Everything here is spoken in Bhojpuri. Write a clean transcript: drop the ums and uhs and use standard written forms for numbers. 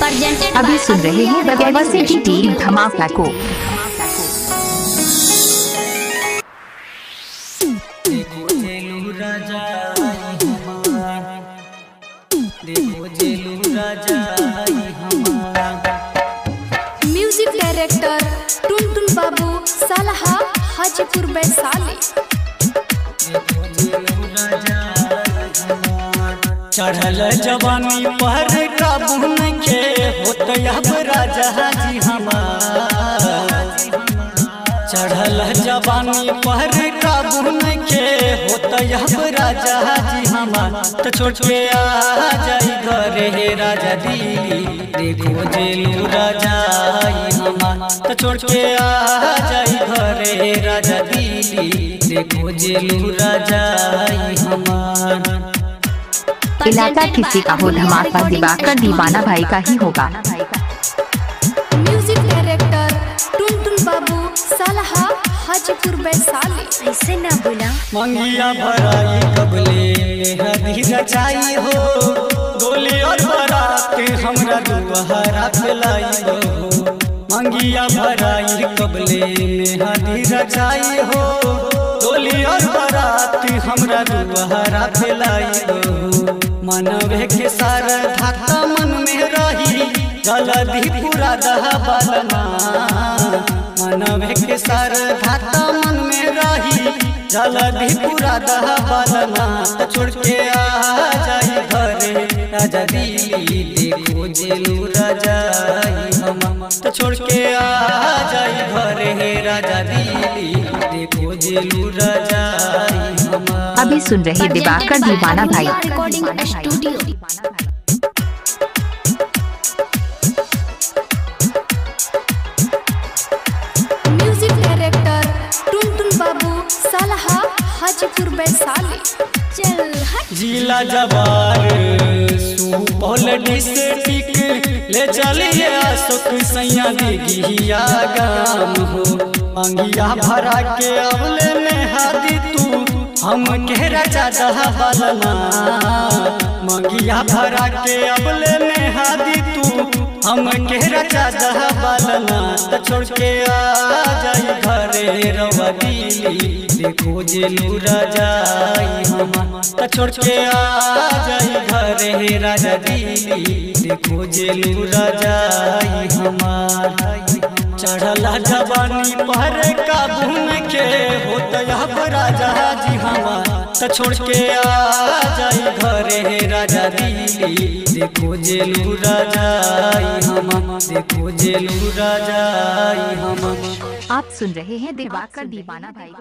अभी सुन रहे हैं बगैर सिटी टीम धमाका को। म्यूजिक डायरेक्टर टुनटुन बाबू, सालहा हाजीपुर वैशाली। चढ़ल जवानी पर काबू नइखे होत अब राजा जी हमार। चढ़ल जवानी पर काबू नइखे होत अब राजा जी हमार। तो छोड़ के आ जाई घरे हे राजा दिली, देखो जेलू राजा हमार। तो छोड़ के आ जाई घरे हे राजा दिली, देखो जेलू राजा हमार। इलाका किसी का हो, धमाका दिवाकर दीवाना भाई का ही होगा। म्यूजिक डायरेक्टर टुनटुन बाबू, सालहा हाजीपुर वैशाली। ऐसे ना बोला। मंगिया भराई कबले मेहंदी रचाई हो, डोली और बारात हमरा दुआरा फैलाई हो। मंगिया भराई कबले मेहंदी रचाई हो, डोली और बारात हमरा दुआरा फैलाई हो। मनवे के सारा धाता मन में रही जलधि पूरा दह बालमा। मनवे के सारा धाता मन में रही जलधि पूरा दह बालमा। तो छोड़ के आ जाई घरे राजा दिली, देखो जेलू राजा हम। तो छोड़ के आ जाई घरे राजा दिली, देखो जेलू राजा हम। अभी सुन रहे दिवाकर दीवाना भाई। Recording studio. Music director Tuntun Babu, Salaha Hajipur Vaishali. चल हट। जिला जवार सुपौल डिस्ट्रिक्ट ले चलिए अशोक सैया दिघिया गाम हो। मंगिया भरा के अवले में हादी तू हम के राजा दह बालमा। मंगिया भरा के अवले में हादी तू हम के राजा दह बालमा। तो छोड़ के आ जाई घरे रवा दिली, देखो जेलू राजा हम। तो छोड़ के आ जाई घरे राजा दिली, देखो जेलू राजा हमार। चढ़ल जवानी पर काबू नइखे होत अब राजा जी हमार। तो छोड़ के आ जाई घरे राजा दिली, देखो जेलू राजा हम। देखो जेलू राजा हम। आप सुन रहे हैं दिवाकर दीवाना भाई।